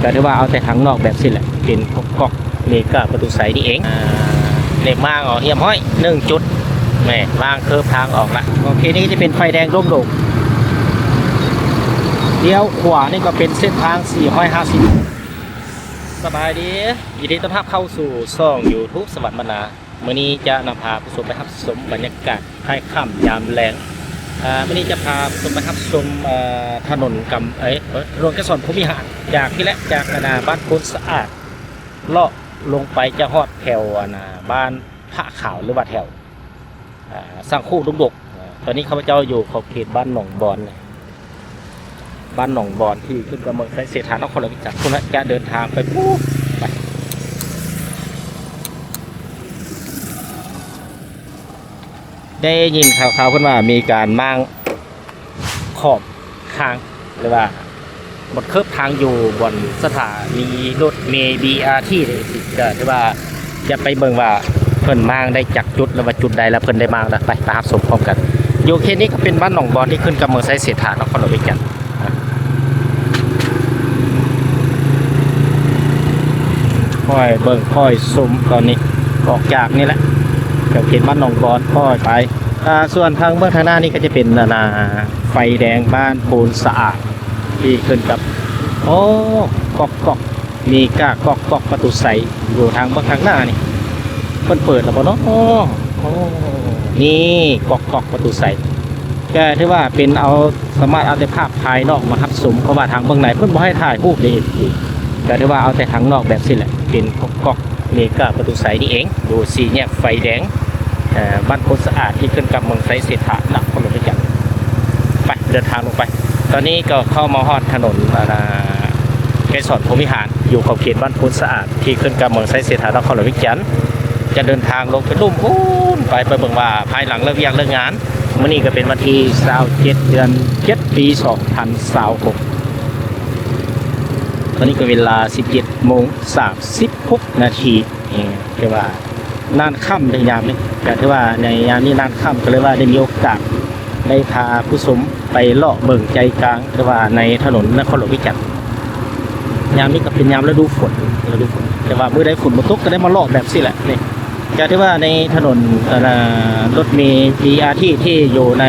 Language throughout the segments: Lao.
ກໍຖືວ່າເອົາແຕ່ທາງນອກແບບຊີ້ແຫຼະ ເປັນກອກໆ ເມກາປະຕູໄຊນີ້ເອງ. ອ່າ ເລັບມ້າງອອກຮຽບຮ້ອຍໜຶ່ງຈຸດ ແມ່ນມ້າງເຄີບທາງອອກລະ. ໂອເຄ ນີ້ຈະເປັນໄຟແດງດົງໂດກ ລ້ຽວຂວານີ້ກໍເປັນເສັ້ນທາງສີ່ຮ້ອຍຫ້າສິບ. ສະບາຍດີ ຍິນດີຕ້ອນຮັບເຂົ້າສູ່ຊ່ອງ YouTube ສະຫວັນບັນນາ. ມື້ນີ້ຈະນຳພາຜູ້ຊົມໄປຮັບຊົມບັນຍາກາດ ທ້າຍຄ່ຳຍາມແລງ. ເອີ ມື້ນີ້ຈະພາຜູ້ຊົມໄປຮັບຊົມ ເອີ ຖະໜົນກຳ ເອີ ຖະໜົນໄກສອນພົມວິຫານ ຈາກນີ້ແຫຼະ ຈາກອັນນ່າ ບ້ານໂພນສະອາດ ເລາະລົງໄປຈະຮອດແຖວອັນນ່າ ບ້ານພະຂາວ ຫຼືວ່າແຖວ ເອີ ສັງຄູດົງດົກ. ເອີ ຕອນນີ້ຂ້າພະເຈົ້າຢູ່ຂອບເຂດບ້ານໜອງບອນ ບ້ານໜອງບອນທີ່ຂຶ້ນກັບເມືອງໄຊເສດຖາ ນະຄອນຫຼວງວຽງຈັນພຸ້ນນະ ຈະເດີນທາງໄປພຸ້ນ ໄປ. ໄດ້ຍິນຂ່າວໆ ເພິ່ນວ່າມີການມ້າງຂອບທາງ ຫຼືວ່າບ່ອນເຄີບທາງຢູ່ບ່ອນສະຖານີລົດເມ ບີອາທີ ນີ້ ກໍຖືວ່າ ຈະໄປເບິ່ງວ່າເພິ່ນມ້າງໄດ້ຈັກຈຸດ ຫຼືວ່າຈຸດໃດລະເພິ່ນໄດ້ມ້າງນະ. ໄປ ໄປຮັບຊົມພ້ອມກັນ. ຢູ່ເຂດນີ້ກໍເປັນບ້ານໜອງບອນທີ່ຂຶ້ນກັບເມືອງໄຊເສດຖາ ນະຄອນຫຼວງວຽງຈັນ. ຄ່ອຍເບິ່ງຄ່ອຍຊົມຕອນນີ້ ອອກຈາກນີ້ແຫຼະ ແຖວເຂດບ້ານໜອງບອນ ຄ່ອຍໄປ. ອ່າ ສ່ວນທາງເບື້ອງທາງໜ້ານີ້ກໍຈະເປັນ ອັນນ່າ ໄຟແດງບ້ານໂພນສະອາດ ທີ່ຂຶ້ນກັບ ໂອ້ ກອກໆ ມີກາກອກໆ ປະຕູໄຊ ຢູ່ທາງເບື້ອງທາງໜ້ານີ້ ເພິ່ນເປີດແລ້ວບໍ່ເນາະ? ໂອ້ ນີ້ກອກໆ ປະຕູໄຊ ກໍຖືວ່າເປັນເອົາ ສາມາດເອົາແຕ່ພາບພາຍນອກມາຮັບຊົມ ເພາະວ່າທາງເບື້ອງໃນເພິ່ນບໍ່ໃຫ້ຖ່າຍຮູບເດ້ ກໍຖືວ່າເອົາແຕ່ທາງນອກແບບຊີ້ແຫຼະ ເປັນກອກໆ ເມກາປະຕູໄຊນີ້ເອງ ຢູ່ສີ່ແຍກໄຟແດງ ເອີ ບ້ານໂພນສະອາດ ທີ່ຂຶ້ນກັບເມືອງໄຊເສດຖາ ນະຄອນຫຼວງວຽງຈັນ. ໄປ ເດີນທາງລົງໄປ. ຕອນນີ້ກໍເຂົ້າມາຮອດຖະໜົນ ອັນນ່າ ໄກສອນພົມວິຫານ ຢູ່ຂອບເຂດບ້ານໂພນສະອາດ ທີ່ຂຶ້ນກັບເມືອງໄຊເສດຖາ ນະຄອນຫຼວງວຽງຈັນ. ຈະເດີນທາງລົງໄປລຸ່ມພຸ້ນ ໄປ ໄປເບິ່ງວ່າພາຍຫຼັງເລີກວຽກເລີກງານ. ມື້ນີ້ກໍເປັນວັນທີຊາວເຈັດ ເດືອນເຈັດ ປີສອງພັນຊາວຫົກ. ຕອນນີ້ກໍເວລາສິບເຈັດໂມງສາມສິບຫົກນາທີ. ເອີ ຖືວ່ານານຄ່ຳໃນຍາມນີ້ ກໍຖືວ່າໃນຍາມນີ້ນານຄ່ຳ ກໍເລີຍວ່າໄດ້ມີໂອກາດໄດ້ພາຜູ້ຊົມໄປເລາະເບິ່ງໃຈກາງ ຫຼືວ່າໃນຖະໜົນນະຄອນຫຼວງວຽງຈັນ. ຍາມນີ້ກໍເປັນຍາມລະດູຝົນ ລະດູຝົນ ແຕ່ວ່າມື້ໃດຝົນບໍ່ຕົກກໍໄດ້ມາເລາະແບບຊີ້ແຫຼະ. ນີ້ ກໍຖືວ່າໃນຖະໜົນ ເອີ ລົດເມ ບີອາທີ ທີ່ຢູ່ໃນ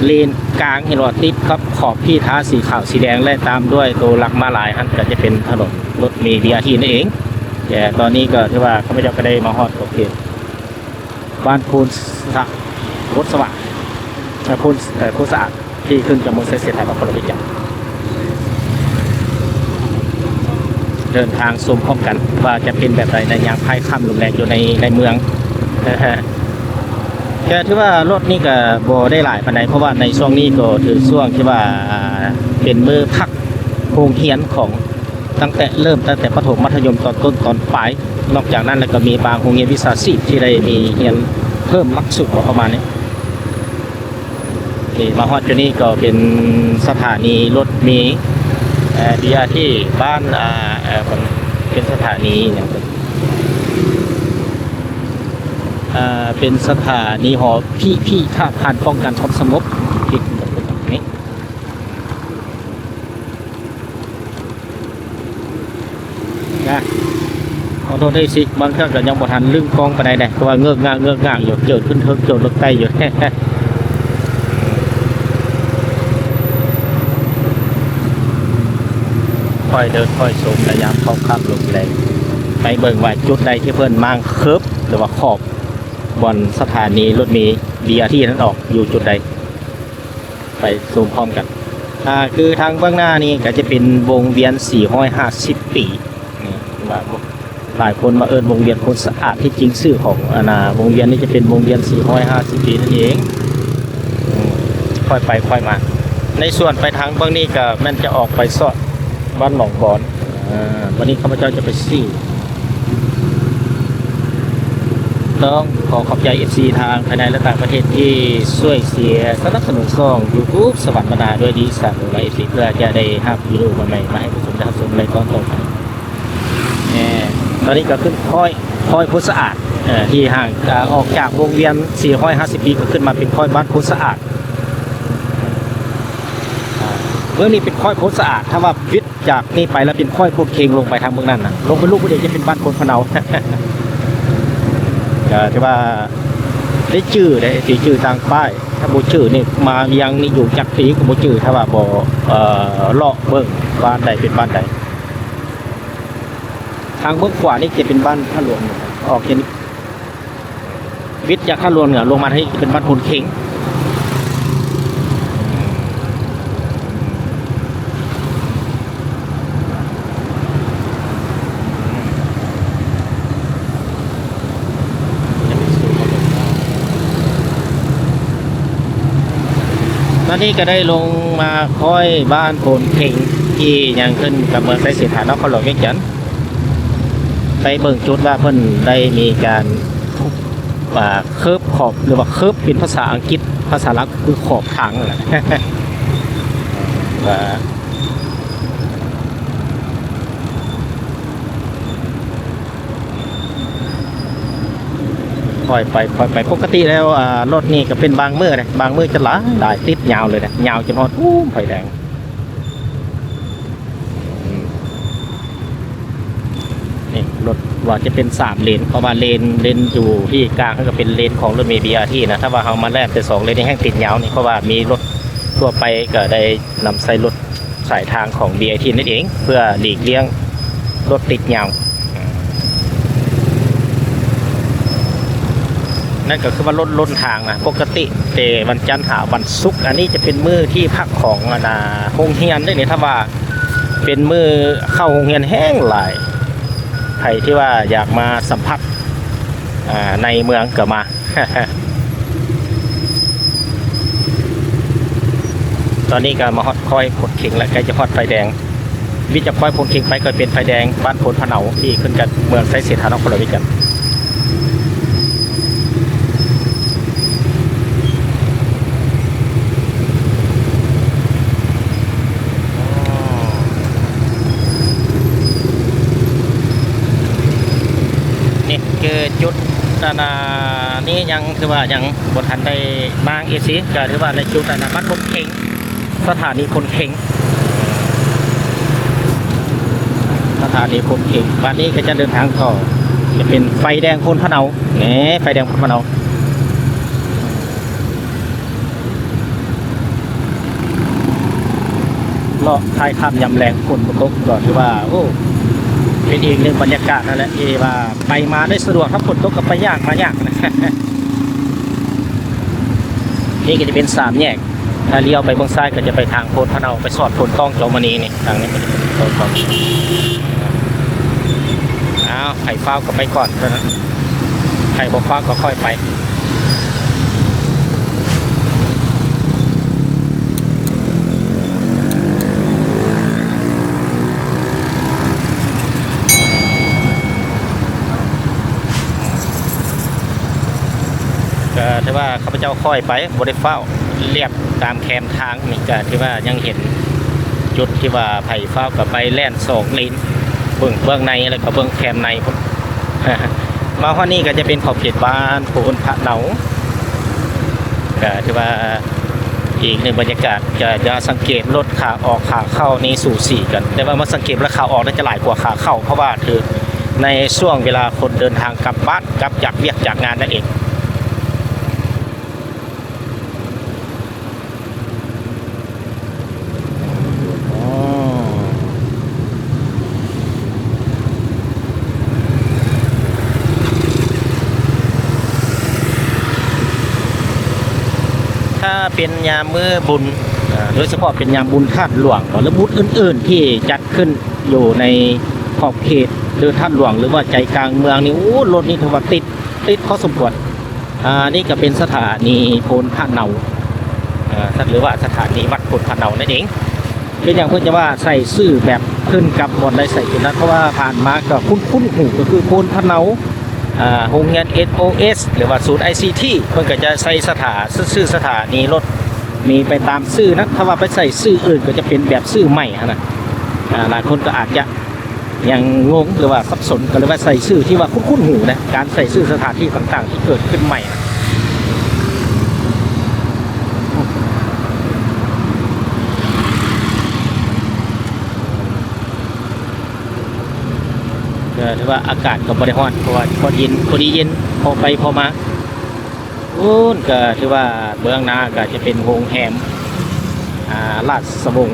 ເລນກາງ ເຫັນບໍ່ ຕິດກັບຂອບທີ່ທາສີຂາວສີແດງ ແລະ ຕາມດ້ວຍໂຕຫຼັກມ້າລາຍຫັ້ນ ກໍຈະເປັນຖະໜົນລົດເມ ບີອາທີ ນັ້ນເອງ. ແຕ່ຕອນນີ້ກໍຖືວ່າຂ້າພະເຈົ້າກໍໄດ້ມາຮອດຂອບເຂດບ້ານໂພນສະ ໂພນສະຫວ່າງ ເອີ ໂພນ ເອີ ໂພນສະອາດ ທີ່ຂຶ້ນກັບເມືອງໄຊເສດຖາ ນະຄອນຫຼວງວຽງຈັນ. ເດີນທາງຊົມພ້ອມກັນວ່າຈະເປັນແບບໃດໃນຍາມພາຍຄ່ຳລົມແລງຢູ່ໃນ ໃນເມືອງ. ກໍຖືວ່າລົດນີ້ກໍບໍ່ໄດ້ຫຼາຍປານໃດ ເພາະວ່າໃນຊ່ວງນີ້ກໍຖືຊ່ວງທີ່ວ່າເປັນມື້ພັກໂຮງຮຽນຂອງ ຕັ້ງແຕ່ເລີ່ມ ຕັ້ງແຕ່ປະຖົມ ມັດທະຍົມ ຕອນຕົ້ນຕອນປາຍ. ນອກຈາກນັ້ນແລ້ວກໍມີບາງໂຮງຮຽນວິຊາຊີບທີ່ໄດ້ມີຮຽນເພີ່ມຫຼັກສູດປະມານນີ້. ນີ້ມາຮອດຈຸດນີ້ກໍເປັນສະຖານີລົດເມ ເອີ ບີອາທີ ບ້ານ ອ່າ ເອີ ເປັນສະຖານີຫຍັງ ເປັນສະຖານີຫໍພິພິທະພັນປ້ອງກັນຄວາມສະຫງົບ ນີ້. ນະ ຂໍໂທດເດີຊິ ບາງເທື່ອກໍຍັງບໍ່ທັນລຶ້ງກ້ອງປານໃດເດ້ ເພາະວ່າເງີກງາກເງີກງາກຢູ່ ເຈີຂຶ້ນເທິງເຈີລົງໃຕ້ຢູ່. ຄ່ອຍເດີນຄ່ອຍຊົມໃນຍາມເຂົ້າຄ່ຳລົງແລງ ໄປເບິ່ງວ່າຈຸດໃດທີ່ເພິ່ນມ້າງເຄີບ ຫຼືວ່າຂອບບ່ອນສະຖານີລົດເມ ບີອາທີ ນັ້ນອອກຢູ່ຈຸດໃດ. ໄປຊົມພ້ອມກັນ. ອ່າ ຄືທາງເບື້ອງໜ້ານີ້ກໍຈະເປັນວົງວຽນສີ່ຮ້ອຍຫ້າສິບປີ ນີ້ວ່າ ຫຼາຍຄົນມາເອີ້ນວົງວຽນໂພນສະອາດ ທີ່ຈິງຊື່ຂອງ ອັນນ່າ ວົງວຽນນີ້ຈະເປັນວົງວຽນສີ່ຮ້ອຍຫ້າສິບປີນັ້ນເອງ. ອືມ ຄ່ອຍໄປຄ່ອຍມາ. ໃນສ່ວນໄປທາງເບື້ອງນີ້ກໍແມ່ນຈະອອກໄປຊອດບ້ານໜອງບອນ. ອ່າ ວັນນີ້ຂ້າພະເຈົ້າຈະໄປຊີ້ ຕ້ອງຂໍຂອບໃຈເອັຟຊີທາງພາຍໃນ ແລະ ຕ່າງປະເທດທີ່ຊ່ວຍເຊຍສະໜັບສະໜູນຊ່ອງ YouTube ສະຫວັນບັນນາ ດ້ວຍດີສາກົນ ເອັຟຊີ ເພື່ອຈະໄດ້ຮັບວິດີໂອໃໝ່ໆ ມາໃຫ້ຜູ້ຊົມໄດ້ຮັບຊົມໃນຕອນຕໍ່ໄປ. ແນ່ ຕອນນີ້ກໍຂຶ້ນຄ້ອຍ ຄ້ອຍໂພນສະອາດ ເອີ ທີ່ຫ່າງ ອາ ອອກຈາກວົງວຽນສີ່ຮ້ອຍຫ້າສິບປີ ກໍຂຶ້ນມາເປັນຄ້ອຍບ້ານໂພນສະອາດ. ອາ ເບື້ອງນີ້ເປັນຄ້ອຍໂພນສະອາດ ຖ້າວ່າວິດ ຈາກນີ້ໄປແລ້ວເປັນຄ້ອຍໂພນເຄັງລົງໄປທາງເບື້ອງນັ້ນນະ ລົງໄປລູກຜູ້ດຽວຈະເປັນບ້ານໂພນພະເນົາ. ກໍຖືວ່າໄດ້ຈື່ເດ້ ຊິຈື່ຕາມປ້າຍ ຖ້າບໍ່ຈື່ນີ້ ມາວຽງນີ້ຢູ່ຈັກປີກໍບໍ່ຈື່ ຖ້າວ່າບໍ່ ເອີ ເລາະເບິ່ງບ້ານໃດເປັນບ້ານໃດ. ທາງເບື້ອງຂວານີ້ຈະເປັນບ້ານພະຫຼວງ ອອກຈາກນີ້ ວິດຈາກທາງຫຼວງເໜືອລົງມາທາງນີ້ເປັນວັດໂພນເຄັງ. ຕອນນີ້ກໍໄດ້ລົງມາຄ້ອຍບ້ານໂພນເຄັງ ທີ່ຍ່າງຂຶ້ນກັບເມືອງໄຊເສດຖາ ນະຄອນຫຼວງວຽງຈັນ. ໄປເບິ່ງຈຸດວ່າເພິ່ນໄດ້ມີການ ອ່າ ເຄີບຂອບ ຫຼືວ່າເຄີບເປັນພາສາອັງກິດ ພາສາລາວຄືຂອບທາງນັ້ນແຫຼະ ວ່າ ຄ່ອຍໄປ ຄ່ອຍໄປ. ປົກກະຕິແລ້ວ ອ່າ ລົດນີ້ກໍເປັນບາງມື້ເດ້ ບາງມື້ຈະຫຼາຍ ຫຼາຍ ຕິດຍາວເລີຍເດ້ ຍາວຈົນຮອດ ໂອ້ ໄຟແດງ. ນີ້ລົດວ່າຈະເປັນສາມເລນ ເພາະວ່າເລນ ເລນຢູ່ທີ່ກາງກໍເປັນເລນຂອງລົດເມບີອາທີນະ. ຖ້າວ່າເຮົາມາແລ່ນແຕ່ສອງເລນນີ້ແຮ່ງຕິດຍາວນີ້ ເພາະວ່າມີລົດທົ່ວໄປກໍໄດ້ນຳໃຊ້ລົດສາຍທາງຂອງບີອາທີນັ້ນເອງ ເພື່ອຫຼີກລ່ຽງລົດຕິດຍາວ. ນັ້ນກໍຄືວ່າລົດລົ້ນທາງນະ ປົກກະຕິແຕ່ວັນຈັນຫາວັນສຸກ. ອັນນີ້ຈະເປັນມື້ທີ່ພັກຂອງ ອັນນ່າ ໂຮງຮຽນເດ້ນີ້ ຖ້າວ່າ ເປັນມື້ເຂົ້າໂຮງຮຽນແຮງຫຼາຍ ໃຜທີ່ວ່າຢາກມາສຳຜັດ ອ່າ ໃນເມືອງກໍມາ. ຕອນນີ້ກໍມາຮອດຄ້ອຍໂພນເຄັງແລ້ວ ໃກ້ຈະຮອດໄຟແດງ ວິດຈາກຄ້ອຍໂພນເຄັງໄປກໍເປັນໄຟແດງບ້ານໂພນພະເນົາ ທີ່ຂຶ້ນກັບເມືອງໄຊເສດຖາ ນະຄອນຫຼວງວຽງຈັນ. ນີ້ຄືຈຸດ ອັນນ່າ ນີ້ຍັງ ຖືວ່າຍັງບໍ່ທັນໄດ້ມ້າງ ເອັຟຊີ ກໍຖືວ່າໃນຈຸດ ອັນນ່າ ບ້ານໂພນເຄັງ ສະຖານີໂພນເຄັງ ສະຖານີໂພນເຄັງ. ບາດນີ້ກໍຈະເດີນທາງຕໍ່ ຈະເປັນໄຟແດງໂພນພະເນົາ ແໜ ໄຟແດງໂພນພະເນົາ. ເລາະທ້າຍຄ່ຳຍາມແລງ ຝົນບໍ່ຕົກ ກໍຖືວ່າ ໂອ້ ເປັນອີກໜຶ່ງບັນຍາກາດນັ້ນແຫຼະ ທີ່ວ່າໄປມາໄດ້ສະດວກ ຖ້າຝົນຕົກກໍໄປຍາກ ມາຍາກ. ນີ້ກໍຈະເປັນສາມແຍກ ຖ້າລ້ຽວໄປເບື້ອງຊ້າຍກໍຈະໄປທາງໂພນພະເນົາ ໄປສອດໂພນຕ້ອງ ຈອມມະນີນີ້ ທາງນີ້ກໍຈະເປັນໂພນຕ້ອງ. ອ້າວ ໃຜຟ້າວກໍໄປກ່ອນເທົ່ານັ້ນ ໃຜບໍ່ຟ້າວກໍຄ່ອຍໄປ. ກໍຖືວ່າຂ້າພະເຈົ້າຄ່ອຍໄປ ບໍ່ໄດ້ຟ້າວ ລຽບຕາມແຄມທາງນີ້ ກໍຖືວ່າຍັງເຫັນຈຸດທີ່ວ່າໃຜຟ້າວກໍໄປແລ່ນສອງເລນ ເບິ່ງເບື້ອງໃນ ແລ້ວກໍເບິ່ງແຄມໃນພຸ້ນ. ມາຮອດນີ້ກໍຈະເປັນຂອບເຂດບ້ານໂພນພະເນົາ ກໍຖືວ່າອີກໜຶ່ງບັນຍາກາດ ຈະ ຈະສັງເກດລົດຂາອອກຂາເຂົ້ານີ້ສູສີກັນ ແຕ່ວ່າມາສັງເກດວ່າຂາອອກໜ້າຈະຫຼາຍກວ່າຂາເຂົ້າ ເພາະວ່າຖືໃນຊ່ວງເວລາຄົນເດີນທາງກັບບ້ານ ກັບຈາກວຽກຈາກງານນັ້ນເອງ. ອໍ ຖ້າເປັນຍາມມື້ບຸນ ໂດຍສະເພາະເປັນຍາມບຸນທາດຫຼວງ ຫຼືບຸນອື່ນໆທີ່ຈັດຂຶ້ນຢູ່ໃນຂອບເຂດເດີທາດຫຼວງ ຫຼືວ່າໃຈກາງເມືອງນີ້ ໂອ້ ລົດນີ້ຖືວ່າຕິດ ຕິດພໍສົມຄວນ. ອ່າ ນີ້ກໍເປັນສະຖານີໂພນພະເນົາ ເອີ ຫຼືວ່າສະຖານີວັດໂພນພະເນົານັ້ນເອງ. ເປັນຫຍັງເພິ່ນຈະວ່າໃສ່ຊື່ແບບຂຶ້ນກັບບ່ອນໃດໃສ່ຈຸດນັ້ນ ເພາະວ່າຜ່ານມາກໍຄຸ້ນໆຫູ ກໍຄືໂພນພະເນົາ ອ່າ ໂຮງຮຽນ ເອັສໂອເອັສ ຫຼືວ່າສູນໄອຊີທີ ເພິ່ນກໍຈະໃສ່ສະຖາ ຊື່ສະຖານີລົດເມໄປຕາມຊື່ນັ້ນ. ຖ້າວ່າໄປໃສ່ຊື່ອື່ນກໍຈະເປັນແບບຊື່ໃໝ່ຫັ້ນນະ ອ່າ ຫຼາຍຄົນກໍອາດຈະ ຍັງງົງ ຫຼືວ່າສັບສົນ ກໍເລີຍວ່າໃສ່ຊື່ທີ່ວ່າຄຸ້ນໆຫູນະ ການໃສ່ຊື່ສະຖານທີ່ຕ່າງໆທີ່ເກີດຂຶ້ນໃໝ່ນະ. ຖືວ່າອາກາດກໍບໍ່ໄດ້ຮ້ອນ ເພາະວ່າພໍເຢັນ ພໍດີເຢັນ ພໍໄປພໍມາ. ໂອ້ ກໍຖືວ່າເບື້ອງໜ້າກໍຈະເປັນໂຮງແຮມ ອ່າ ລາຊະວົງ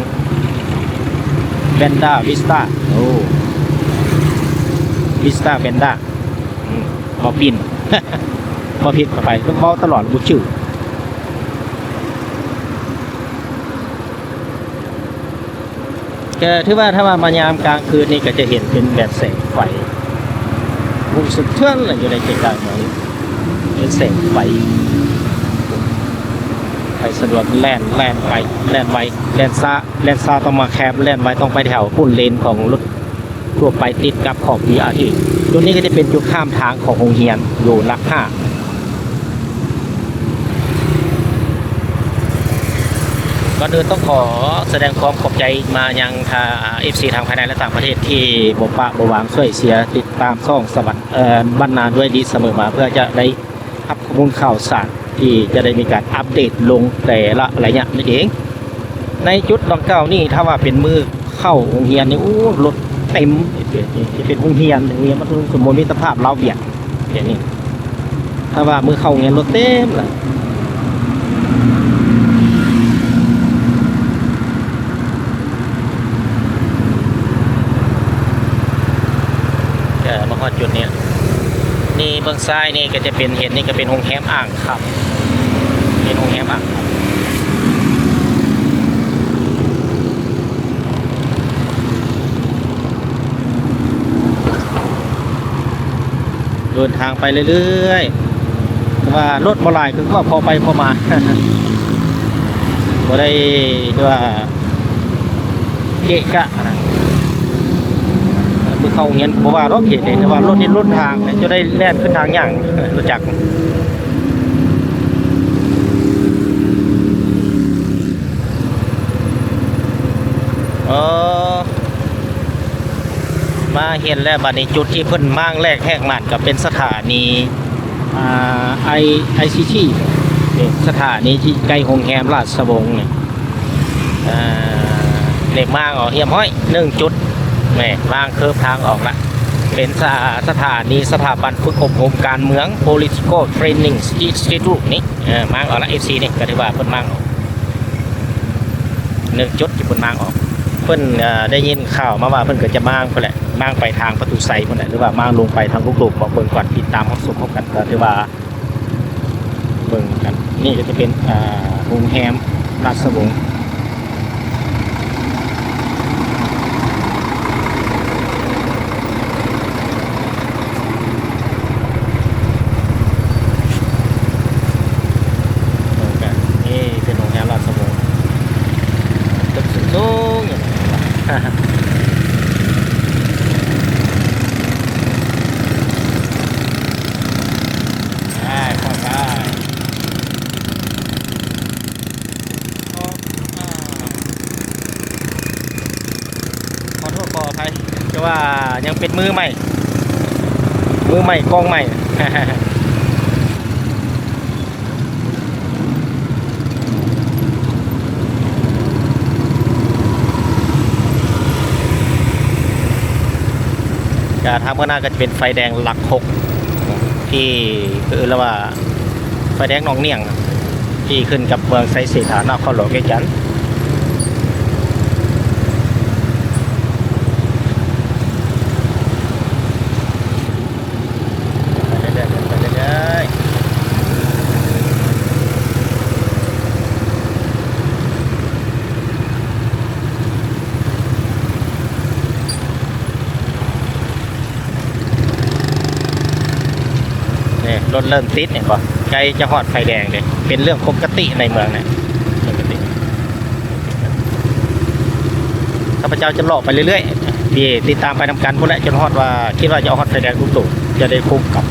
ແວນດາ ວິສຕາ ໂອ້ ວິສຕາ ແວນດາ ອືມ ບໍ່ປິ່ນ ບໍ່ຜິດເຂົ້າໄປ ເວົ້າຕະຫຼອດບໍ່ຈື່. ກໍຖືວ່າ ຖ້າວ່າມາຍາມກາງຄືນນີ້ ກໍຈະເຫັນເປັນແບບແສງໄຟ ຮູ້ສຶກເທື່ອນລະຢູ່ໃນໃກ້ໆ ເຮົານີ້ ເປັນແສງໄຟ ໄປສະດວກ ແລ່ນ ແລ່ນໄປ ແລ່ນໄວ ແລ່ນຊ້າ ແລ່ນຊ້າຕ້ອງມາແຄບ ແລ່ນໄວຕ້ອງໄປແຖວພຸ້ນ ເລນຂອງລົດ ທົ່ວໄປຕິດກັບຂອບ ບີອາທີ ຈຸດນີ້ກໍຈະເປັນຈຸດຂ້າມທາງຂອງໂຮງຮຽນຢູ່ຫຼັກຫ້າ. ກ່ອນອື່ນຕ້ອງຂໍສະແດງຄວາມຂອບໃຈມາຍັງ ອ່າ ເອັຟຊີ ທັງພາຍໃນ ແລະ ຕ່າງປະເທດ ທີ່ບໍ່ປະບໍ່ວາງຊ່ວຍເຊຍຕິດຕາມຊ່ອງສະຫວັນ ເອີ ບັນນາດ້ວຍດີສະເໝີມາ ເພື່ອຈະໄດ້ ຮັບຂໍ້ມູນຂ່າວສານທີ່ຈະໄດ້ມີການອັບເດດລົງແຕ່ລະໄລຍະນັ້ນເອງ. ໃນຈຸດດັ່ງກ່າວນີ້ ຖ້າວ່າເປັນມື້ເຂົ້າໂຮງຮຽນນີ້ ໂອ້ ລົດເຕັມ ຈະເປັນໂຮງຮຽນ ໂຮງຮຽນມັດທະຍົມສົມບູນມິດຕະພາບລາວຫວຽດ ແບບນີ້ ຖ້າວ່າມື້ເຂົ້າໂຮງຮຽນລົດເຕັມລະ. ເອີ ມາຮອດຈຸດນີ້ ນີ້ເບື້ອງຊ້າຍນີ້ກໍຈະເປັນ ເຫັນນີ້ກໍເປັນໂຮງແຮມອ່າງຄຳ ເປັນໂຮງແຮມອ່າງຄຳ. ເດີນທາງໄປເລື້ອຍໆ ແຕ່ວ່າລົດບໍ່ຫຼາຍ ຄືວ່າພໍໄປພໍມາ ບໍ່ໄດ້ທີ່ວ່າເກະກະນະ. ມື້ເຂົ້າໂຮງຮຽນບໍ່ວ່າດອກເຂດໃດ ແຕ່ວ່າລົດນີ້ລົດທາງ ຈະໄດ້ແລ່ນຂຶ້ນທາງຍ່າງ ລົດຈັກ. ເອີ ມາເຫັນແລ້ວ ບາດນີ້ຈຸດທີ່ເພິ່ນມ້າງແລກແຫກໝາດກໍເປັນສະຖານີ ອ່າ ໄອ ໄອຊີທີ ເປັນສະຖານີທີ່ໃກ້ໂຮງແຮມລາຊະວົງນີ້ ເອີ ໄດ້ມ້າງອອກຮຽບຮ້ອຍໜຶ່ງຈຸດ ແມ່ນມ້າງເຄີບທາງອອກລະ ເປັນສະ ສະຖານີສະຖາບັນຝຶກອົບຮົມການເມືອງ Political Training Institute ນີ້ ເອີ ມ້າງອອກລະ ເອັຟຊີ ນີ້ ກໍຖືວ່າເພິ່ນມ້າງອອກ ໜຶ່ງຈຸດທີ່ເພິ່ນມ້າງອອກ ເພິ່ນ ເອີ ໄດ້ຍິນຂ່າວມາວ່າເພິ່ນກໍຈະມ້າງພຸ້ນແຫຼະ ມ້າງໄປທາງປະຕູໄຊພຸ້ນແຫຼະ ຫຼືວ່າມ້າງລົງໄປທາງລູກໂດກ ມາເບິ່ງກ່ອນ ຕິດຕາມຮັບຊົມພ້ອມກັນ ກໍຖືວ່າເບິ່ງກັນ. ນີ້ກໍຈະເປັນ ເອີ ໂຮງແຮມລາຊະວົງ. ເບິ່ງກັນ ນີ້ເປັນໂຮງແຮມລາຊະວົງ ຕຶກສູງໆ ຢູ່ ໄປ ໄປ ໄປ. ຂໍໂທດຂໍອະໄພ ແຕ່ວ່າຍັງເປັນມືໃໝ່ ມືໃໝ່ກ້ອງໃໝ່ ກະທາງເບື້ອງໜ້າກໍຈະເປັນໄຟແດງຫຼັກຫົກ ທີ່ເອີ້ນວ່າ ໄຟແດງໜອງໜ້ຽງ ທີ່ຂຶ້ນກັບເມືອງໄຊເສດຖາ ນະຄອນຫຼວງວຽງຈັນ. ໄປເລື້ອຍໆ ໄປເລື້ອຍໆ. ນີ້ ລົດເລີ່ມຕິດ ເຫັນບໍ່? ໃກ້ຈະຮອດໄຟແດງເດ້ ເປັນເລື່ອງປົກກະຕິໃນເມືອງນີ້ ປົກກະຕິ. ຂ້າພະເຈົ້າຈະເລາະໄປເລື້ອຍໆ ຕິດຕາມໄປນຳກັນພຸ້ນແຫຼະ ຈົນຮອດວ່າ ຄິດວ່າຈະຮອດໄຟແດງທຸກໂຕ ຈະໄດ້ຄຸບກັບ.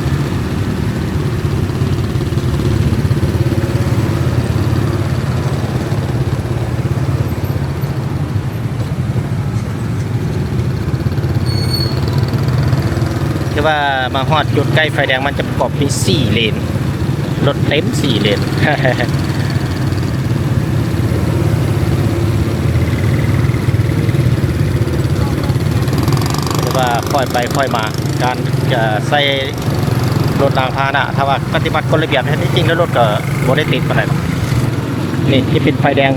ແຕ່ວ່າມາຮອດຈຸດໃກ້ໄຟແດງ ມັນຈະປະກອບມີສີ່ເລນ ລົດເຕັມສີ່ເລນ. ແຕ່ວ່າ ອ່າ ຄ່ອຍໄປຄ່ອຍມາ ການ ເອີ ໃຊ້ລົດລາງພາຫະນະ ຖ້າວ່າປະຕິບັດກົດລະບຽບແທ້ຈິງແລ້ວ ລົດກໍບໍ່ໄດ້ຕິດປານໃດດອກ. ນີ້ທີ່ເປັນໄຟແດງ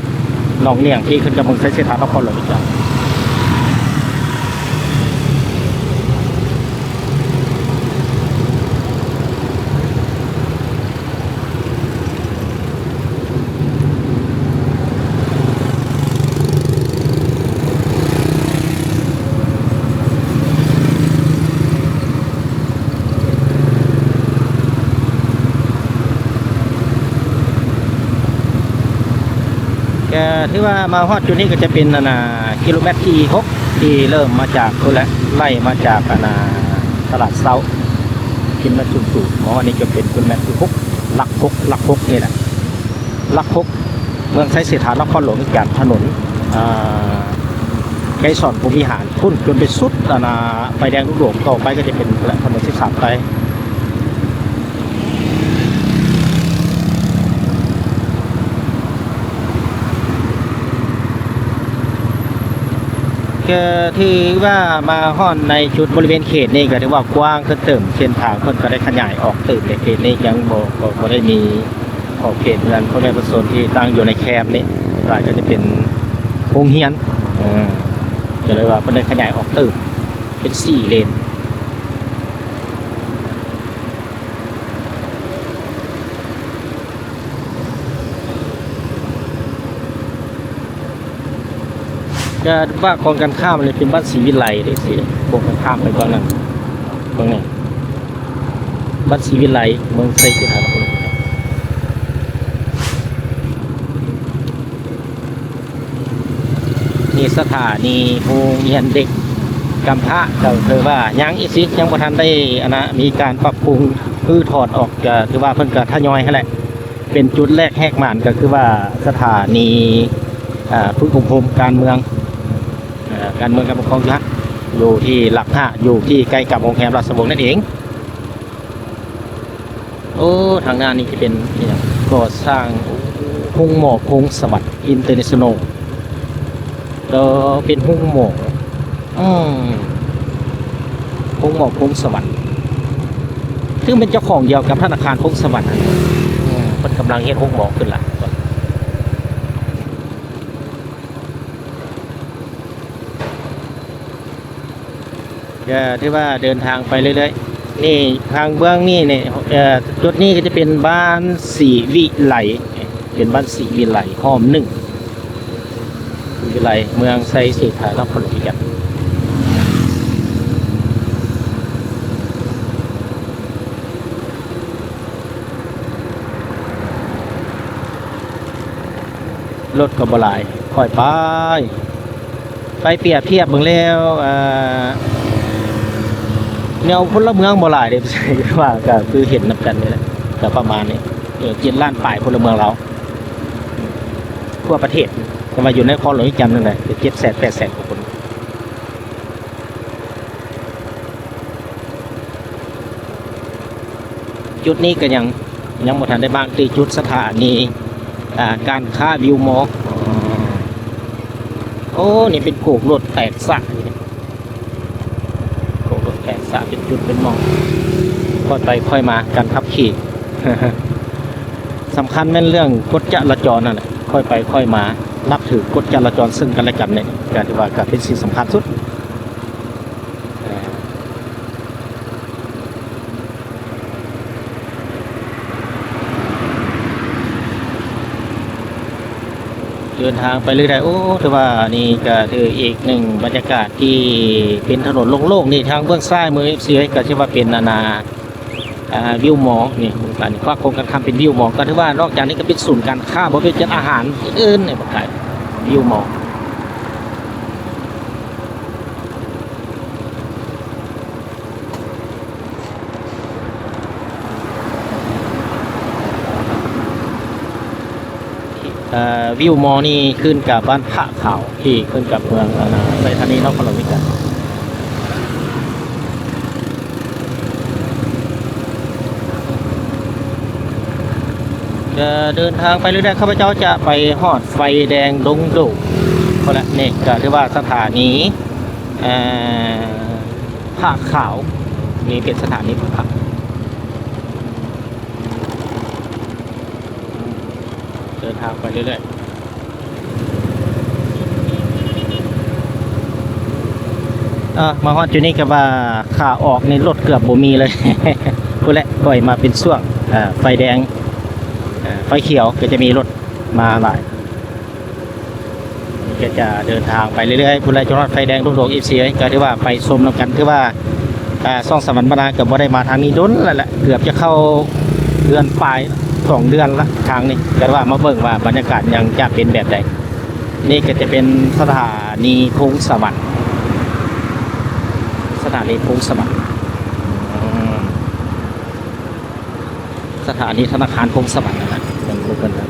ໜອງໜ້ຽງ ທີ່ຂຶ້ນກັບເມືອງໄຊເສດຖາ ນະຄອນຫຼວງວຽງຈັນ. ກໍຖືວ່າມາຮອດຈຸດນີ້ກໍຈະເປັນ ອັນນ່າ ກິໂລແມັດທີຫົກ ທີ່ເລີ່ມມາຈາກພຸ້ນແຫຼະ ໄລ່ມາຈາກ ອັນນ່າ ຕະຫຼາດເຊົ້າ ກິໂລແມັດສູງໆ ມາຮອດນີ້ຈະເປັນກິໂລແມັດທີຫົກ ຫຼັກຫົກ ຫຼັກຫົກນີ້ແຫຼະ ຫຼັກຫົກ ເມືອງໄຊເສດຖາ ນະຄອນຫຼວງວຽງຈັນ ຖະໜົນ ອ່າ ໄກສອນພົມວິຫານ ພຸ້ນຈົນໄປສຸດ ອັນນ່າ ໄຟແດງລູກໂດດ ຕໍ່ໄປກໍຈະເປັນຖະໜົນສິບສາມໄປ. ກໍຖືວ່າມາຮອດໃນຈຸດບໍລິເວນເຂດນີ້ ກໍຖືວ່າກວ້າງຂຶ້ນເຕີມ ເສັ້ນທາງເພິ່ນກໍໄດ້ຂະຫຍາຍອອກຕື່ມ ໃນເຂດນີ້ຍັງບໍ່ ບໍ່ ບໍ່ໄດ້ມີຂອບເຂດເຮືອນພໍ່ແມ່ປະຊາຊົນທີ່ຕັ້ງຢູ່ໃນແຄມນີ້ ສ່ວນຫຼາຍກໍຈະເປັນໂຮງຮຽນ ເອີ ກໍເລີຍວ່າເພິ່ນໄດ້ຂະຫຍາຍອອກຕື່ມເປັນສີ່ເລນ. ກໍບ້ານຂອງກັນຂ້າມນີ້ເປັນບ້ານສີວິໄລເດ້ ຊິ ພວກກັນຂ້າມໄປເບື້ອງນັ້ນ ເບິ່ງນີ້ ບ້ານສີວິໄລ ເມືອງໄຊເສດຖາ ນະຄອນຫຼວງວຽງຈັນ. ນີ້ສະຖານີໂຮງຮຽນເດັກກຳພ້າ ກໍຄືວ່າຍັງອີກຊິ ຍັງບໍ່ທັນໄດ້ ອັນນ່າ ມີການປັບປຸງຮື້ຖອນອອກ ກໍຖືວ່າເພິ່ນກໍທະຍອຍຫັ້ນແຫຼະ ເປັນຈຸດແລກແຫກໝານ ກໍຄືວ່າສະຖານີ ອາ ຝຶກອົບຮົມການເມືອງ ອາ ການເມືອງການປົກຄອງຢູ່ຫັ້ນ ຢູ່ທີ່ຫຼັກຫ້າ ຢູ່ທີ່ໃກ້ກັບໂຮງແຮມລາຊະວົງນັ້ນເອງ. ໂອ້ ທາງໜ້ານີ້ຈະເປັນອີຫຍັງ ກໍ່ສ້າງໂຮງໝໍພົງສະຫວັນອິນເຕີເນຊັນນໍ ເອີ ເປັນໂຮງໝໍ ອືມ ໂຮງໝໍພົງສະຫວັນ ຊຶ່ງເປັນເຈົ້າຂອງດຽວກັບທະນາຄານພົງສະຫວັນ ອືມ ເພິ່ນກຳລັງເຮັດໂຮງໝໍຂຶ້ນລະ. ກໍຖືວ່າເດີນທາງໄປເລື້ອຍໆ ນີ້ທາງເບື້ອງນີ້ນີ້ ເອີ ຈຸດນີ້ກໍຈະເປັນບ້ານສີວິໄລ ເປັນບ້ານສີວິໄລ ຫ້ອມໜຶ່ງ ສີວິໄລ ເມືອງໄຊເສດຖາ ນະຄອນຫຼວງວຽງຈັນ. ລົດກໍບໍ່ຫຼາຍ ຄ່ອຍໄປ ໄປປຽບທຽບເບິ່ງແລ້ວ ເອີ ແນວພົນລະເມືອງບໍ່ຫຼາຍເດ້ ວ່າກໍຄືເຫັນນຳກັນນີ້ແຫຼະ ກໍປະມານນີ້ ເອີ ເຈັດລ້ານປາຍພົນລະເມືອງລາວ ທົ່ວປະເທດ ແຕ່ວ່າຢູ່ໃນນະຄອນຫຼວງວຽງຈັນນັ້ນແຫຼະ ເຈັດແສນແປດແສນກວ່າຄົນ. ຈຸດນີ້ກໍຍັງ ຍັງບໍ່ທັນໄດ້ມາກທີ່ຈຸດສະຖານີ ອ່າ ການຄ້າວິວມໍ. ໂອ້ ນີ້ເປັນໂກກລົດແຕກຊະ ໂກກລົດແຕກຊະ ເປັນຈຸດເປັນໝ່ອງ ຄ່ອຍໄປຄ່ອຍມາ ການຂັບຂີ່ ສຳຄັນແມ່ນເລື່ອງກົດຈະລາຈອນນັ້ນແຫຼະ ຄ່ອຍໄປຄ່ອຍມາ ນັບຖືກົດຈະລາຈອນເຊິ່ງກັນແລະກັນນີ້ ກໍຖືວ່າກໍເປັນສິ່ງສຳຄັນສຸດ. ເດີນທາງໄປເລື້ອຍໆ ໂອ້ ຖືວ່ານີ້ກໍຖືອີກໜຶ່ງບັນຍາກາດທີ່ເປັນຖະໜົນໂລ່ງໆ ນີ້ທາງເບື້ອງຊ້າຍມື ເອັຟຊີ ກໍຖືວ່າເປັນ ອັນນ່າ ອ່າ ວິວມໍ ນີ້ ຄວັກຄົງກັນຂ້າມເປັນວິວມໍ ກໍຖືວ່ານອກຈາກນີ້ກໍເປັນສູນການຄ້າ ບໍ່ເປັນຈັດອາຫານອື່ນໆ ນີ້ ບັກກາຍ ວິວມໍ. ເອີ ວິວມໍນີ້ຂຶ້ນກັບບ້ານຜາຂາວ ທີ່ຂຶ້ນກັບເມືອງ ອັນນ່າ ໄຊທານີ ນະຄອນຫຼວງວຽງຈັນ. ເດີນທາງໄປເລື້ອຍໆ ຂ້າພະເຈົ້າຈະໄປຮອດໄຟແດງດົງໂດກພຸ້ນແຫຼະ ນີ້ກໍຖືວ່າສະຖານີ ເອີ ເອີ ຜາຂາວ ນີ້ເປັນສະຖານີຜາຂາວ. ເດີນທາງໄປເລື້ອຍໆ. ເອີ ມາຮອດຈຸດນີ້ກໍວ່າຂາອອກນີ້ລົດເກືອບບໍ່ມີເລີຍ ພຸ້ນແຫຼະ ປ່ອຍມາເປັນຊ່ວງ ເອີ ໄຟແດງ ເອີ ໄຟຂຽວກໍຈະມີລົດມາຫຼາຍ. ກໍຈະເດີນທາງໄປເລື້ອຍໆ ພຸ້ນແຫຼະ ຈົນຮອດໄຟແດງດົງໂດກ ເອັຟຊີ ເອີຍ ກໍຖືວ່າໄປຊົມນຳກັນ ຖືວ່າ ອ່າ ຊ່ອງສະຫວັນບັນນາກໍບໍ່ໄດ້ມາທາງນີ້ດົນແລ້ວແຫຼະ ເກືອບຈະເຂົ້າເດືອນປາຍ ສອງເດືອນລະ ທາງນີ້ ແຕ່ວ່າມາເບິ່ງວ່າບັນຍາກາດຍັງຈະເປັນແບບໃດ. ນີ້ກໍຈະເປັນສະຖານີພົງສະຫວັນ ສະຖານີພົງສະຫວັນ ອືມ ສະຖານີທະນາຄານພົງສະຫວັນນະ ເບິ່ງເພິ່ນນະ.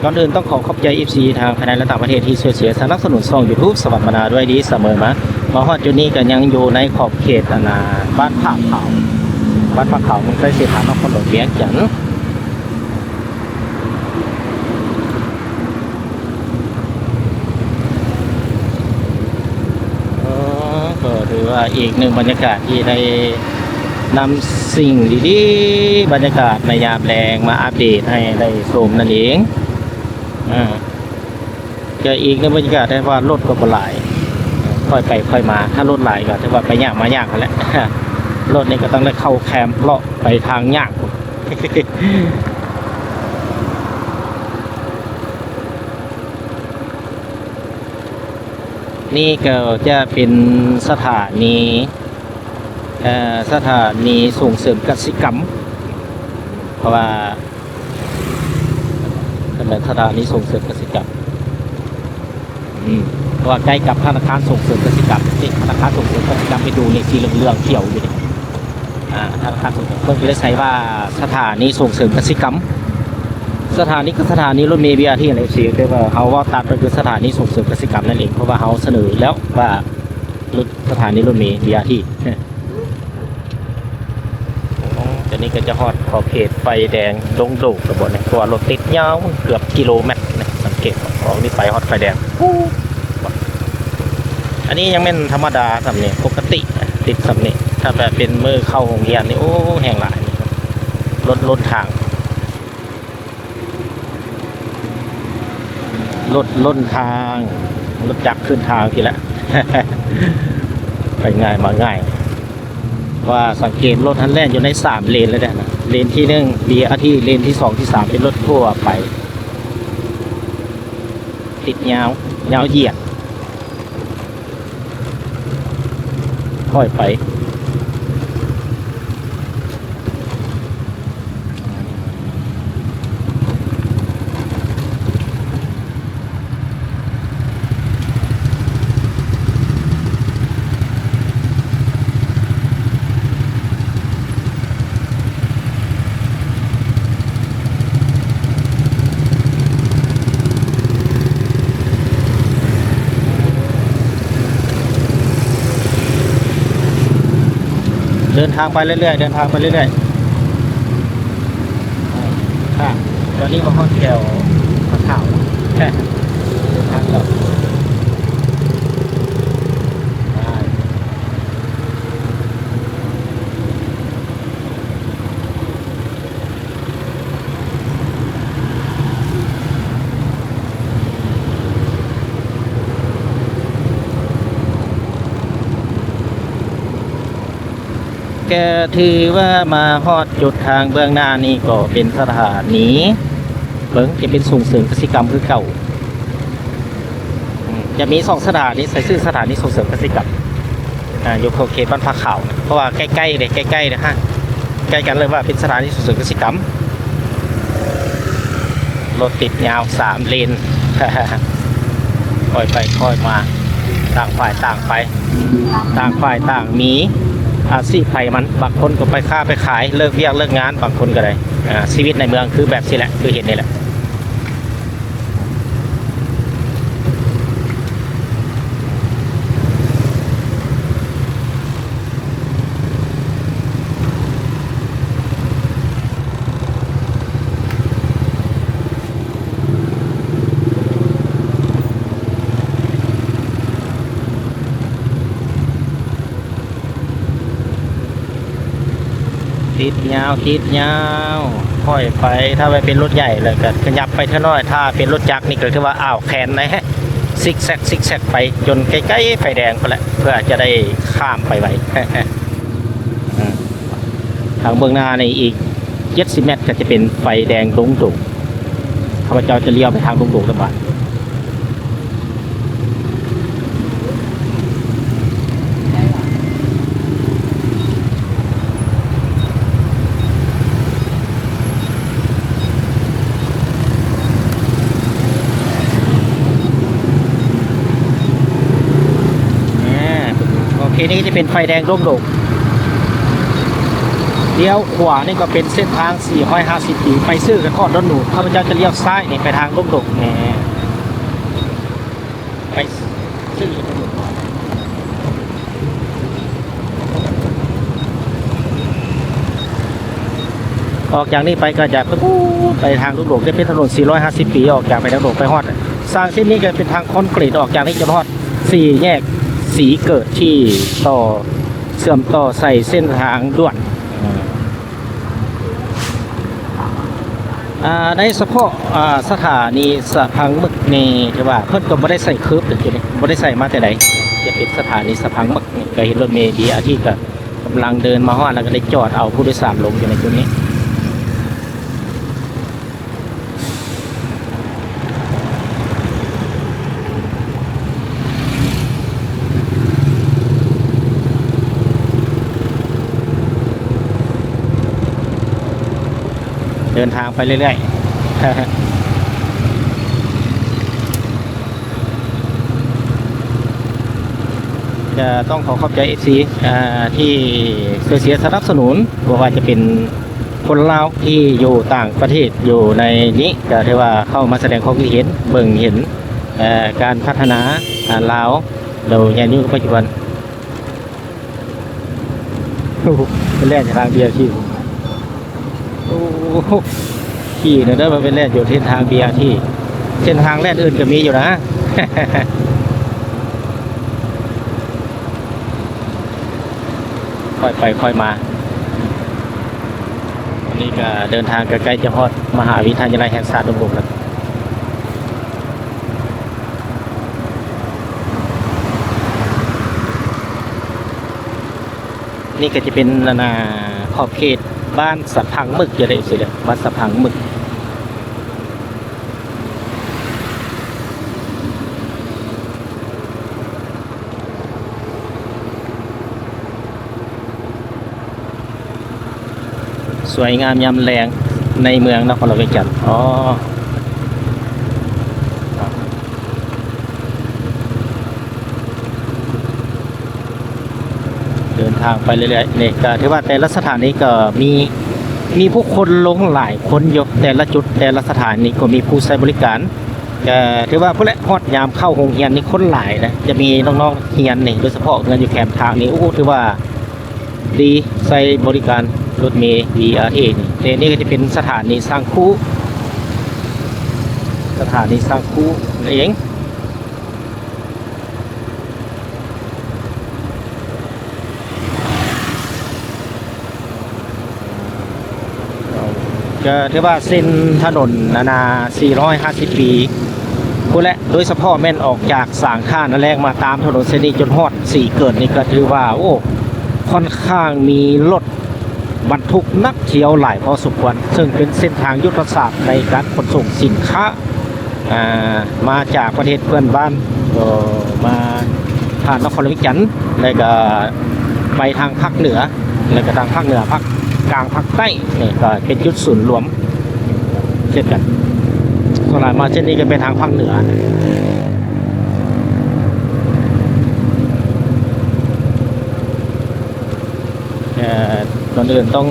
ກ່ອນອື່ນຕ້ອງຂໍຂອບໃຈ ເອັຟຊີ ທັງພາຍໃນ ແລະ ຕ່າງປະເທດທີ່ຊ່ວຍເຊຍສະໜັບສະໜູນຊ່ອງ YouTube ສະຫວັນບັນນາດ້ວຍດີສະເໝີມາ. ມາຮອດຈຸດນີ້ກໍຍັງຢູ່ໃນຂອບເຂດ ອັນນ່າ ບ້ານຜາຂາວ ບ້ານຜາຂາວ ເມືອງໄຊເສດຖາ ນະຄອນຫຼວງວຽງຈັນ. ເອີ ກໍຖືວ່າອີກໜຶ່ງບັນຍາກາດທີ່ໄດ້ນຳສິ່ງດີໆ ບັນຍາກາດໃນຍາມແລງມາອັບເດດໃຫ້ໄດ້ຊົມນັ້ນເອງ. ເອີ ກໍອີກໜຶ່ງບັນຍາກາດ ແຕ່ວ່າລົດກໍບໍ່ຫຼາຍ ຄ່ອຍໄປຄ່ອຍມາ ຖ້າລົດຫຼາຍກໍຖືວ່າໄປຍາກມາຍາກຫັ້ນແຫຼະ. ລົດນີ້ກໍຕ້ອງໄດ້ເຂົ້າແຄມເລາະໄປທາງຍາກ. ນີ້ກໍຈະເປັນສະຖານີ ເອີ ສະຖານີສົ່ງເສີມກະສິກຳ ເພາະວ່າເປັນສະຖານີສົ່ງເສີມກະສິກຳ ອືມ ເພາະວ່າໃກ້ກັບທະນາຄານສົ່ງເສີມກະສິກຳ ເດ້ ທະນາຄານສົ່ງເສີມກະສິກຳ ໄປດູນີ້ ສີເຫຼືອງໆ ຂຽວຢູ່ນີ້. ອ່າ ທະນາຄານສົ່ງເສີມ ເພິ່ນກໍເລີຍໃສ່ວ່າສະຖານີສົ່ງເສີມກະສິກຳ ສະຖານີ ຄືສະຖານີລົດເມ ບີອາທີ ຫັ້ນແຫຼະ ເອັຟຊີ ແຕ່ວ່າເຮົາເວົ້າຕັດໄປຄືສະຖານີສົ່ງເສີມກະສິກຳນັ້ນເອງ ເພາະວ່າເຮົາສະເໜີແລ້ວວ່າ ລົດ ສະຖານີລົດເມ ບີອາທີ. ໂອ້ ຕອນນີ້ກໍຈະຮອດຂອບເຂດໄຟແດງດົງໂດກແລ້ວບໍ່ນີ້ ເພາະວ່າລົດຕິດຍາວເກືອບກິໂລແມັດນະ ສັງເກດອອກນີ້ໄປຮອດໄຟແດງ ອັນນີ້ຍັງແມ່ນທຳມະດາສ່ຳນີ້ ປົກກະຕິຕິດສ່ຳນີ້ ຖ້າແບບເປັນມື້ເຂົ້າໂຮງຮຽນນີ້ ໂອ້ ແຮງຫຼາຍ ລົດລົ້ນທາງ ລົດລົ້ນທາງ ລົດຈັກຂຶ້ນທາງພີ້ແຫຼະ ໄປງ່າຍມາງ່າຍ. ວ່າສັງເກດລົດຫັ້ນແລ່ນຢູ່ໃນສາມເລນແລ້ວເດ້ ເລນທີໜຶ່ງ ບີອາທີ ເລນທີສອງ ທີສາມ ເປັນລົດທົ່ວໄປ ຕິດຍາວ ຍາວຢຽດ ຄ່ອຍໄປ. ເດີນທາງໄປເລື້ອຍໆ ເດີນທາງໄປເລື້ອຍໆ. ອ່າ ຕອນນີ້ມາຮອດແຖວພະຂາວ ເດີນທາງຕໍ່. ກໍຖືວ່າມາຮອດຈຸດທາງເບື້ອງໜ້ານີ້ກໍເປັນສະຖານີ ເບິ່ງ ຈະເປັນສົ່ງເສີມກະສິກຳຄືເກົ່າ. ອືມ ຈະມີສອງສະຖານີ ໃສ່ຊື່ສະຖານີສົ່ງເສີມກະສິກຳ ອ່າ ຢູ່ເຂດບ້ານຜາຂາວ ເພາະວ່າໃກ້ໆເດ້ ໃກ້ໆເດ້ ໃກ້ກັນເລີຍ ວ່າເປັນສະຖານີສົ່ງເສີມກະສິກຳ. ລົດຕິດຍາວສາມເລນ ຄ່ອຍໄປຄ່ອຍມາ ຕ່າງຝ່າຍຕ່າງໄປ ຕ່າງຝ່າຍຕ່າງມີອາຊີບໃຜມັນ ບາງຄົນກໍໄປຄ້າໄປຂາຍ ເລີກວຽກເລີກງານ ບາງຄົນກໍໄດ້ ອ່າ ຊີວິດໃນເມືອງຄືແບບຊີ້ແຫຼະ ຄືເຫັນນີ້ແຫຼະ. ເ ຕິດຍາວ ຕິດຍາວ ຄ່ອຍໄປ. ຖ້າວ່າເປັນລົດໃຫຍ່ແລ້ວກໍຂະຫຍັບໄປເທື່ອໜ້ອຍ, ຖ້າເປັນລົດຈັກນີ້ກໍຄືວ່າອ້າວແຂນແນ່ ຊິກແຊັກ ຊິກແຊັກໄປຈົນໃກ້ໆໄຟແດງພຸ້ນແຫຼະ ເພື່ອຈະໄດ້ຂ້າມໄປໄວ. ທາງເບື້ອງໜ້ານີ້ອີກເຈັດສິບແມັດກໍຈະເປັນໄຟແດງດົງໂດກ. ຂ້າພະເຈົ້າຈະລ້ຽວໄປທາງດົງໂດກແລ້ວບາດ. ໂອເຄ ນີ້ກໍຈະເປັນໄຟແດງດົງໂດກ. ລ້ຽວຂວານີ້ກໍເປັນເສັ້ນທາງສີ່ຮ້ອຍຫ້າສິບປີ ໄປຊື່ກັນຮອດດອນໜູນ. ຂ້າພະເຈົ້າຈະລ້ຽວຊ້າຍນີ້ໄປທາງດົງໂດກແນ່. ໄປຊື້ ອອກຈາກນີ້ໄປກໍຈະໄປທາງດົງໂດກ ໄດ້ເປັນຖະໜົນສີ່ຮ້ອຍຫ້າສິບປີ ອອກຈາກໄປທາງດົງໂດກໄປຮອດ. ສ້າງເສັ້ນນີ້ກໍເປັນທາງຄອນກຣີດ ອອກຈາກນີ້ຈະຮອດສີ່ແຍກສີເກີດ ທີ່ຕໍ່ ເຊື່ອມຕໍ່ໃສ່ເສັ້ນທາງດ່ວນ. ອ່າ ໃນສະເພາະ ອ່າ ສະຖານີສະພັງເມິກນີ້ ຖືວ່າເພິ່ນກໍບໍ່ໄດ້ໃສ່ເຄີບເດ້ ຈຸດນີ້ບໍ່ໄດ້ໃສ່ມາແຕ່ໃດ. ຈະເປັນສະຖານີສະພັງເມິກນີ້ ກໍເຫັນລົດເມບີອາທີກໍກຳລັງເດີນມາຮອດ ແລ້ວກໍໄດ້ຈອດເອົາຜູ້ໂດຍສານລົງຢູ່ໃນຈຸດນີ້. ເດີນທາງໄປເລື້ອຍໆ ຈະຕ້ອງຂໍຂອບໃຈເອັຟຊີ ອ່າ ທີ່ຊ່ວຍເຊຍສະໜັບສະໜູນ ບໍ່ວ່າຈະເປັນ ຄົນລາວທີ່ຢູ່ຕ່າງປະເທດຢູ່ໃນນີ້ ກໍຖືວ່າເຂົ້າມາສະແດງຄວາມຄິດເຫັນ ເບິ່ງເຫັນ ເອີ ການພັດທະນາ ອາ ລາວ ໂດຍຍາດໂຍມປັດຈຸບັນ. ໂອ້ໂຫ ໄປແລ່ນທາງບີອາທີ ໂອ້ໂຫ ຂີ່ແນວໃດມາໄປແລ່ນຢູ່ເສັ້ນທາງບີອາທີ ເສັ້ນທາງແລ່ນອື່ນກໍມີຢູ່ນະ. ຄ່ອຍໄປຄ່ອຍມາ. ຕອນນີ້ກໍເດີນທາງໃກ້ໆຈະຮອດມະຫາວິທະຍາໄລແຫ່ງຊາດດົງໂດກແລ້ວ. ນີ້ກໍຈະເປັນ ອັນນ່າ ຂອບເຂດບ້ານສະພັງເມິກ ຈະໄດ້ຊື່ເດີ ບ້ານສະພັງເມິກ. ສວຍງາມຍາມແລງໃນເມືອງນະຄອນຫຼວງວຽງຈັນ. ອໍ ເດີນທາງໄປເລື້ອຍໆ ນີ້ກໍຖືວ່າແຕ່ລະສະຖານີກໍມີ ມີຜູ້ຄົນລົງຫຼາຍຄົນຢູ່ ແຕ່ລະຈຸດ ແຕ່ລະສະຖານີກໍມີຜູ້ໃຊ້ບໍລິການ. ກໍຖືວ່າພຸ້ນແຫຼະ ຮອດຍາມເຂົ້າໂຮງຮຽນນີ້ຄົນຫຼາຍນະ ຈະມີນ້ອງໆຮຽນນີ້ ໂດຍສະເພາະເຮືອນຢູ່ແຄມທາງນີ້ ໂອ້ ຖືວ່າດີ ໃຊ້ບໍລິການລົດເມບີອາທີນີ້. ແຕ່ນີ້ກໍຈະເປັນສະຖານີຊ້າງຄູ ສະຖານີຊ້າງຄູນັ້ນເອງ. ກໍຖືວ່າເສັ້ນຖະໜົນ ອັນນ່າ ສີ່ຮ້ອຍຫ້າສິບປີພຸ້ນແຫຼະ ໂດຍສະເພາະແມ່ນອອກຈາກສາງທ່ານາແລງມາຕາມຖະໜົນເສັ້ນນີ້ຈົນຮອດສີເກີດນີ້ ກໍຖືວ່າ ໂອ້ ຂ້ອນຂ້າງມີລົດບັນທຸກໜັກທຽວຫຼາຍພໍສົມຄວນ ເຊິ່ງເປັນເສັ້ນທາງຍຸດທະສາດໃນການຂົນສົ່ງສິນຄ້າ ອ່າ ມາຈາກປະເທດເພື່ອນບ້ານ ກໍມາຜ່ານນະຄອນຫຼວງວຽງຈັນ ແລ້ວກໍໄປທາງພາກເໜືອ ແລ້ວກໍທາງພາກເໜືອ ພາກກາງ ພາກໃຕ້ ນີ້ກໍເປັນຈຸດສູນລວມເຊັ່ນກັນ. ສ່ວນຫຼາຍມາເສັ້ນນີ້ກໍເປັນທາງພາກເໜືອ. ເອີ ກ່ອນອື່ນຕ້ອງ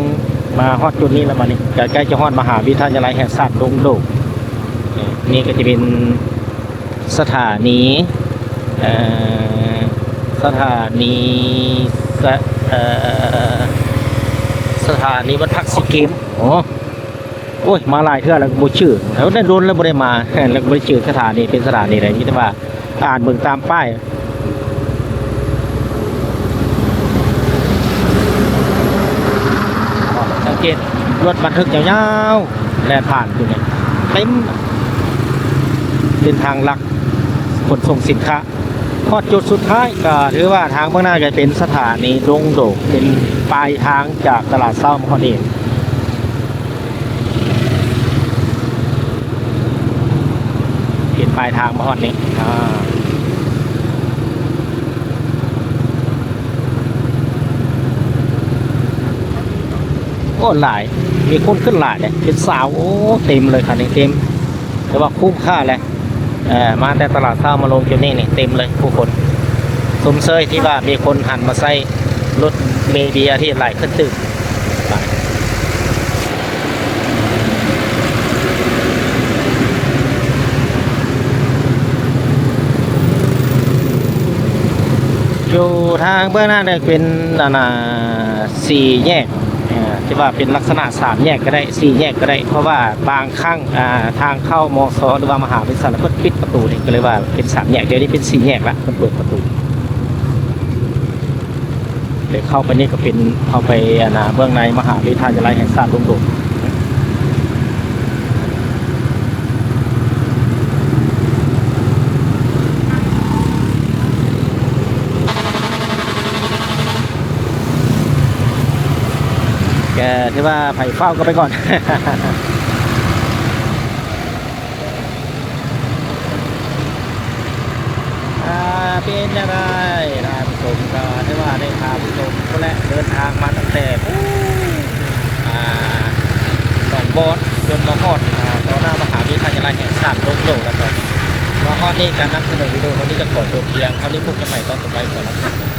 ມາຮອດຈຸດນີ້ແລ້ວ ບາດນີ້ກໍໃກ້ຈະຮອດມະຫາວິທະຍາໄລແຫ່ງຊາດດົງໂດກ. ເອີ ນີ້ກໍຈະເປັນສະຖານີ ເອີ ສະຖານີ ສະ ເອີ ສະຖານີບ້ານພັກຊີເກມ. ໂອ້ ໂອ້ຍ ມາຫຼາຍເທື່ອແລ້ວບໍ່ຊື່ ແລ້ວໄດ້ດົນແລ້ວບໍ່ໄດ້ມາ ແລ້ວກໍບໍ່ໄດ້ຈື່ສະຖານີເປັນສະຖານີໃດ ມີແຕ່ວ່າອ່ານເບິ່ງຕາມປ້າຍ. ເກດ ລົດບັນທຶກຍາວໆ ແລ່ນຜ່ານຢູ່ນີ້ ເຕັມ ເປັນທາງລັກຂົນສົ່ງສິນຄ້າ. ຮອດຈຸດສຸດທ້າຍ ກໍຖືວ່າທາງເບື້ອງໜ້າຈະເປັນສະຖານີດົງໂດກ ເປັນປາຍທາງຈາກຕະຫຼາດເຊົ້າມາຮອດນີ້ ເປັນປາຍທາງມາຮອດນີ້ ອາ ໂອ້ ຫຼາຍ ມີຄົນຂຶ້ນຫຼາຍເດ້ ເປັນຊາວ ໂອ້ ເຕັມເລີຍຄັນນີ້ ເຕັມ ແຕ່ວ່າຄຸ້ມຄ່າແຫຼະ ເອີ ມາແຕ່ຕະຫຼາດເຊົ້າມາລົງຈຸດນີ້ນີ້ ເຕັມເລີຍຜູ້ຄົນ ຊົມເຊີຍທີ່ວ່າມີຄົນຫັນມາໃຊ້ລົດເມບີອາທີຫຼາຍຂຶ້ນຕື່ມ. ຢູ່ທາງເບື້ອງໜ້ານີ້ເປັນ ອັນນ່າ ສີ່ແຍກ ເອີ ທີ່ວ່າເປັນລັກສະນະສາມແຍກກໍໄດ້ ສີ່ແຍກກໍໄດ້ ເພາະວ່າບາງຄັ້ງ ອ່າ ທາງເຂົ້າ ມສ ຫຼືວ່າມະຫາວິທະຍາໄລ ເພິ່ນປິດປະຕູນີ້ ກໍເລີຍວ່າເປັນສາມແຍກ ດຽວນີ້ເປັນສີ່ແຍກລະ ເພິ່ນເປີດປະຕູ ແຕ່ເຂົ້າໄປນີ້ກໍເປັນ ເຂົ້າໄປ ອັນນ່າ ເບື້ອງໃນມະຫາວິທະຍາໄລແຫ່ງຊາດດົງໂດກ. ກະຖືວ່າໃຜຟ້າວກໍໄປກ່ອນ. ອ່າ ເປັນຈັ່ງໃດທ່ານຜູ້ຊົມ? ກໍຖືວ່າໄດ້ພາຜູ້ຊົມພຸ້ນແຫຼະ ເດີນທາງມາຕັ້ງແຕ່ ອ່າ ໜອງບອນ ຈົນມາຮອດ ອ່າ ຕໍ່ໜ້າມະຫາວິທະຍາໄລແຫ່ງຊາດດົງໂດກ ແລ້ວກໍມາຮອດນີ້ ການນຳສະເໜີວິດີໂອນີ້ກໍຂໍຈົບພຽງເທົ່ານີ້ ພົບກັນໃໝ່ຕອນຕໍ່ໄປ ຂໍລາທ່ານ